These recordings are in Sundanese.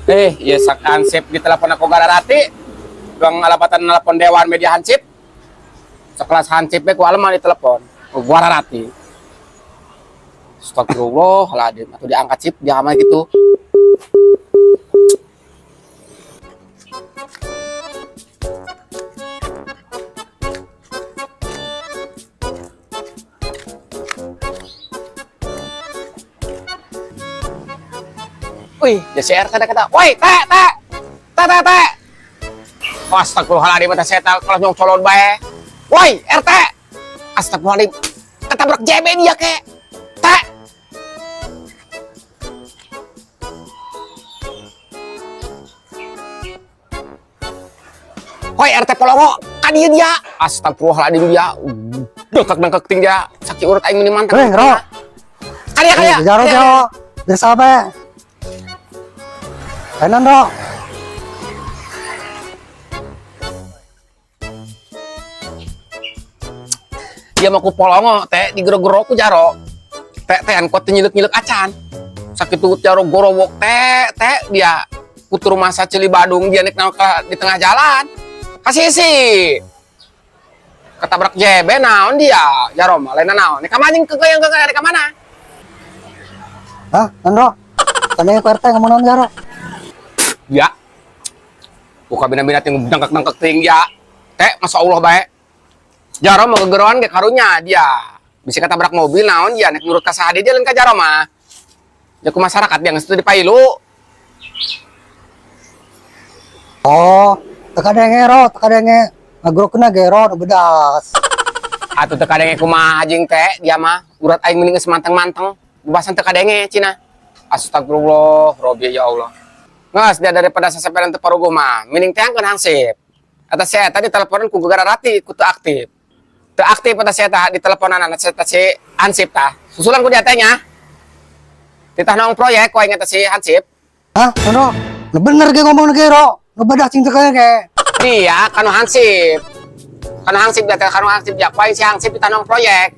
Ya sak hansip di telepon aku gararati. Doang alapatan nelpon dewan media hansip. Sekelas hansip ku alemah di telepon. Gararati. Astagfirullahaladzim. Atau diangkat sip dia sama gitu. Wih, JCR kada kata, woi, teh, teh, teh, teh, teh. Astagfirullahaladzim, mata saya tahu kalau nyong colon bae. Woi, RT. Astagfirullahaladzim, ketabrak JB dia ke. Teh. Woi, RT Polongo, kan dia dia. Astagfirullahaladzim dia. Dengkak-dengkak ting dia. Sakit urut aing meni mantap. Hei, Ro. Kaya kaya. Jaro jaro. Desa apa? Kanan, Ro. Dia mau ku Polongo teh digero-gero ku jaro. Teh tehan kuat nyilek-nyilek acan. Sakit tuh jaro gorowok teh teh dia kutur masa Cili Badung dia nek di tengah jalan. Kasih sih. Ketabrak JB naon dia jaro mah lain naon. Nek mancing ke yang ke ke mana? Hah, Ro. Tanya ke RT ngomong naon jaro. Ya. Buka bina-bina ting dengkak-dengkak ting ya. Teh masa Allah bae. Jaro mau kegeroan ke karunya dia. Bisa ketabrak mobil naon dia nek nurut ka saha dia lain ka jaro mah. Ya ku masyarakat dia geus teu dipailu. Oh, teka denge ro, teka denge. Ngagrokna ge ro nu bedas. Atuh teka denge kumaha jeung teh dia mah urat aing mending geus manteng-manteng. Bebasan teka denge cina. Astagfirullah, Robi ya Allah. Nges dia daripada sasaperan teu paruguh mah, mending teh angkeun hansip. Atas saya tadi teleponan ku gegara rati ku teu aktif. Teu aktif atas saya tah di teleponan anak saya si hansip tah. Susulan ku dia teh nya. Titah naong proyek ku aing eta si hansip. Hah, Ro. Nu bener ge ngomong ge ro. Nu bedas cing teka ge. Dia kanu hansip. Kanu hansip dia teh kanu hansip dia ku aing si hansip titah naong proyek.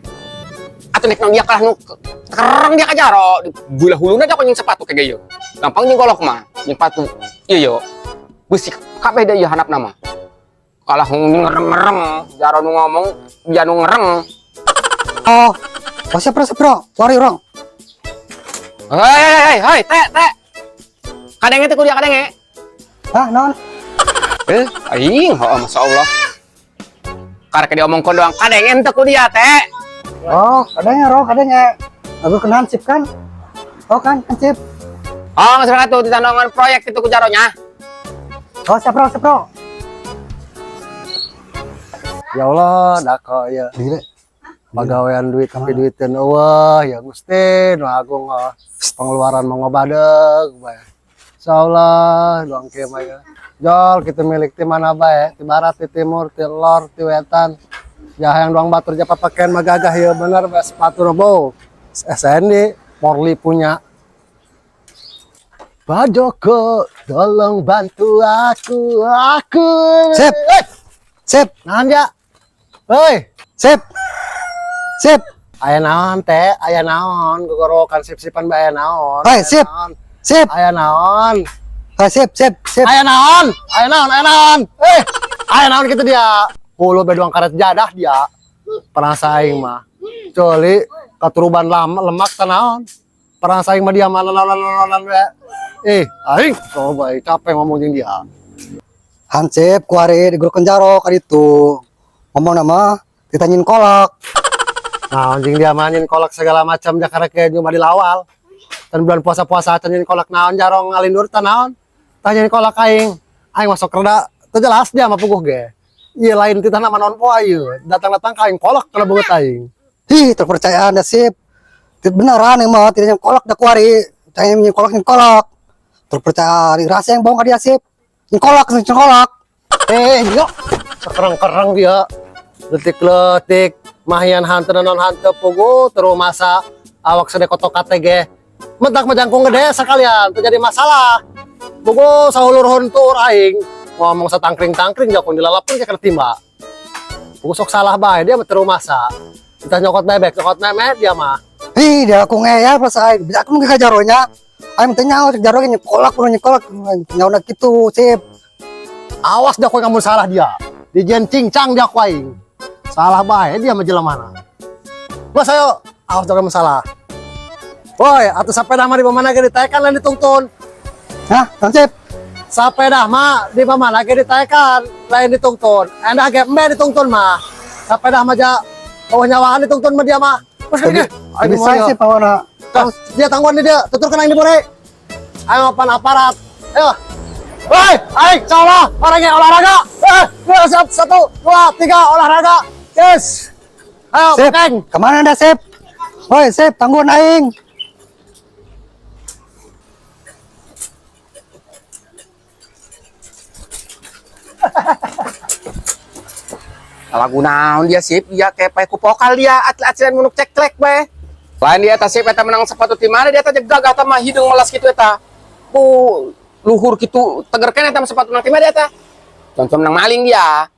Atuh nek naong dia kalah nu kereng dia ka jaro. Di bulah huluna dia ku sepatu ke ge ieu. Gampang jeung golok mah, jeung sepatu. Ieu yo. Beusi kabeh da ieu handapna mah. Kalah ngereng-ngereng, jaro nu ngomong, dia nu ngereng. Oh, oh siap ro, siap ro. Wari ro. Hei, hei, hei, hei, teh, teh. Kadenge teh ku dia kadenge. Hah, naon? Aing, oh, masya Allah. Karek diomongkeun doang, kadenge teh ku dia teh. Oh, kadenge ro, kadenge. Aku kena hansip kan? Oh kan, hansip. Oh, nggak salah tuh ditandongan proyek itu ku jaronya. Oh, siap ro, siap ro. Ya Allah, dako ya. Pagawean duit tapi duitin eueuh ya Gusti, nu agung oh. Pengeluaran mau ngobadeg bae. Insyaallah doang kieu mah ya. Jol kita milik ti mana bae, ti barat, ti timur, ti lor, ti wetan. Ya yang doang batur japa pakaian mah gagah ya bener bae sepatu robo. SND Morli punya. Pak Joko, tolong bantu aku, aku. Sip. Sip, Naon ya? Hei, sip. Sip. Aya naon teh? Aya naon? Gogorowokan sip-sipan bae aya naon? Hei, sip. Naon? Sip. Aya naon? Hei, sip, sip, sip. Aya naon? Aya naon? Aya naon? Aya naon kitu dia? Hulu beduang karet jadah dia. Perasa aing mah. Coli katuruban lama lemak teh naon? Perasa aing mah dia mana naon-naon we. Aing coba capek ngomong jeung dia. Hansip kuari digorokeun jaro ka ditu. Ngomong nama ditanyin kolak. Nah, anjing dia mainin kolak segala macam jakarta ke cuma di lawal. Dan bulan puasa-puasa tanyain kolak naon jarong ngalindur tan naon. Tanyain kolak aing. Aing masuk reda teu jelas dia mah puguh ge. Ieu lain titah nama non poa ieu. Datang-datang ka aing kolak kana beungeut aing. Ih, terpercayaan dah sip. Tidak beneran yang mah tidak kolak dah kuari. Tanyain kolak nyin kolak. Terpercaya rasa yang bohong ka dia sip. Nyin kolak nyin kolak. Yo. Sekereng-kereng dia. Letik-letik mahian hantu non hantu pugu terus masa awak sede kotok KTG. Mentak majangkung gede sekalian terjadi masalah. Pugu sahulur huntur aing ngomong satangkring-tangkring jakun dilalapun ke timba. Pugu sok salah bae dia terus masa. Kita nyokot bebek, nyokot memet dia mah. Ih, dia aku ngeyel pas aing. Bisa aku nggak jaronya. Aing teh nyaho cek jaro ge nyekolak kudu nyekolak nyaho kitu sip. Awas dah kowe kamu salah dia. Dijen cincang dia ku aing. Salah bae dia mah jelema mana. Bos ayo, awas dah kamu salah. Woi, atuh sepeda mah di mana ge ditaekan lain ditungtun. Hah, naon sip? Sepeda mah di mana ge ditaekan lain ditungtun. Endah ge embe ditungtun mah. Sepeda mah ja oh nyawaan ditungtun mah dia mah. Bos Tapi gede. tapi saya sip pawana. Terus dia tangguhan di dia, tuturkan aing di bore. Ayo pan aparat. Ayo. Woi, ayo, salah orangnya olahraga. Eh, dua, satu, dua, tiga, olahraga. Yes. Ayo, Sip. geng. Kemana anda sip? Woi sip, tangguhan aing. Lagu naon dia sip, dia kayak pae ku pokal dia, atlet-atlet munuk ceklek bae. Lain dia eta sip eta menang sepatu ti mana dia eta gagah eta mah hidung melas kitu eta. Bu luhur kitu teger keneh eta mah sepatu nang ti mana dia eta. Contoh menang maling dia.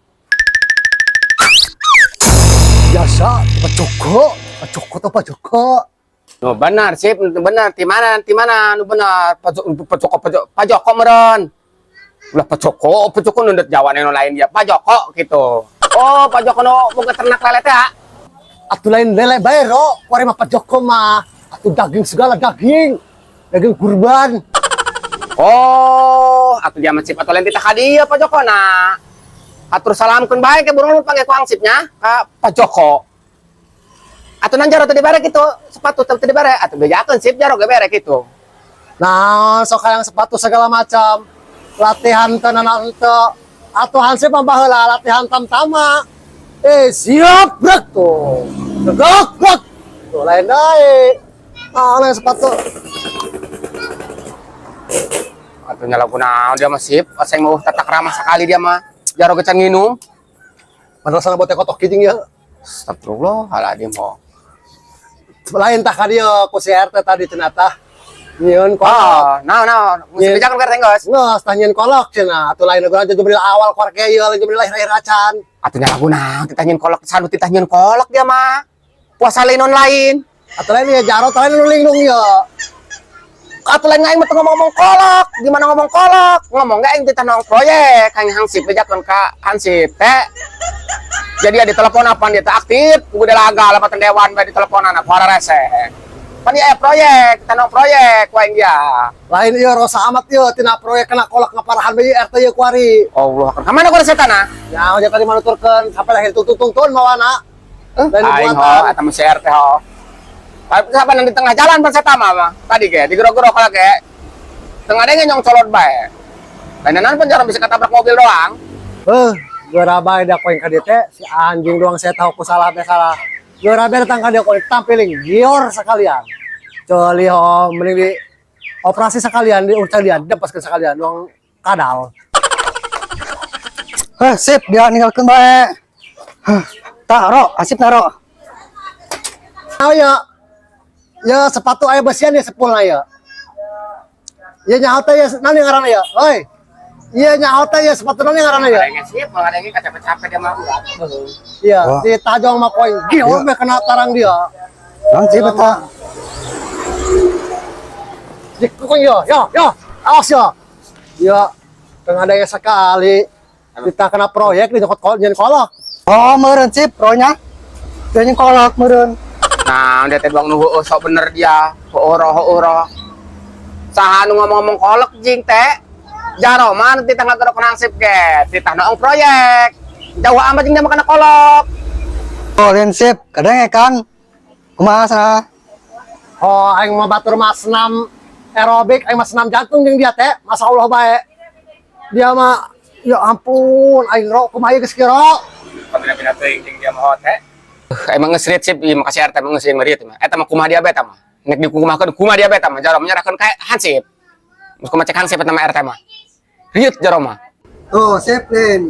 Biasa, Pak Joko. Pak Joko tuh Pak Joko. No benar sip, benar ti mana nu benar Pak Joko Pak Joko Pak Joko, Pak Joko meureun. Ulah Pak Joko, Pak Joko nundut Jawa nu lain dia, Pak Joko gitu. Oh, Pak Joko nu boga ternak lele teh. Ah. Atuh lain lele bae ro, kuari mah Pak Joko mah. Atuh daging segala daging. Daging kurban. Oh, atuh dia mah sip atau lain titah ka dieu Pak Joko na. Atur salamkeun bae ke burung lu panggil ku hansipnya ka Pak Joko. Atuh nan jaro teu dibere kitu, sepatu teu dibere, atuh bejakeun sip jaro ge bere kitu. Nah, sok hayang sepatu segala macam. Latihan teu nana henteu. Atuh hansip mah baheula latihan tamtama. Eh, siap brek tuh. Tegak brek. Tuh lain deui. Ah, lain sepatu. Atuh nyala naon dia mah sip, asa mau tata krama sekali dia mah. Jaro ge can nginum. Madrasah bote kotok kijing ya. Astagfirullahaladzim ho. Lain tah ka dieu ku si RT tadi cenah tah. Nyieun kolok. Oh, naon naon, mesti Iya. bejakeun ka RT geus. Geus tah nyieun kolok cenah. Atuh lain urang jadi awal korek ieu lain jadi lahir acan. Atuh nyala naon, titah nyieun kolok, sanu titah nyieun kolok dia mah. Puasa lain non lain. Atuh lain ya jarot lain nu linglung ieu. Atuh lain aing mah teu ngomong-ngomong kolok, gimana ngomong kolok? Ngomong ge aing titah nong proyek, aing hansip bejakeun ka hansip teh. Jadi dia ditelepon apa dia teh aktif, kudu laga lepatan dewan bae diteleponan aku rese. Pan ieu aya proyek, titah nong proyek ku aing dia. Lain ieu rosa amat ieu tina proyek kena kolok ngaparahan bae RT ieu kuari. Allah, ka mana ku reseta na? Ya, aja tadi manuturkeun sampai lahir tungtun mawana. Lain Aing ho, dibuatan. eta mah si RT ho. Tapi siapa di tengah jalan pan saya mah tadi ge digero-gero kalau ge. Tengah denge nyong colot bae. Lain pun jarang bisa ketabrak mobil doang. Heuh, geura bae da koin ka dieu teh si anjing doang saya tahu ku salah teh salah. Geura bae datang ka dieu koin tampiling gior sekalian. Ceuli ho mending di operasi sekalian di urut dia depaskeun sekalian doang kadal. Heh, sip dia ninggalkeun bae. Heh, tah ro, asip naro. Oh ya. Ya sepatu aya besian ya sepulna ya. Ya nyaho teh ya naon yang ngaranna ya? Oi. Iya nyaho teh ya sepatu naon yang ngaranna ya? Kadenge sih, malah kadenge capek-capek dia mah urat. Iya, Wah. ditajong mah koin. Gior Iya. mah kena tarang dia. Naon sip eta? Jik kok yo, yo, yo. Awas yo. Ya, tengah ada sekali. Kita kena proyek di nyokot kol, nyen kolok. Oh, meureun sip ronya. Dia kolok meureun. Nah, dia teh doang nu heueuh sok bener dia. Heueuh roh heueuh roh. Saha nu ngomong-ngomong kolek jing teh. Jaro mah nu titah ngagerok hansip ge, titah noong proyek. Jauh amat jeung dia mah kena kolok. Oh, lain sip, kadang ya kan. Kumaha sana? Oh, aing mah batur mah senam aerobik, aing mah senam jantung jeung dia teh. Masa Allah bae. Dia mah ya ampun, aing ro kumaha ieu geus kira. Pabila-bila teuing jeung dia mah teh. Emang geus sip ieu mah kasih RT emang geus meriet mah. Eta mah kumaha dia mah. Nek dikumahakeun kumaha dia mah jaro menyerahkeun ka hansip. Geus kumaha cek hansip eta mah RT mah. Riut jaro mah. Tuh, sip, Lin.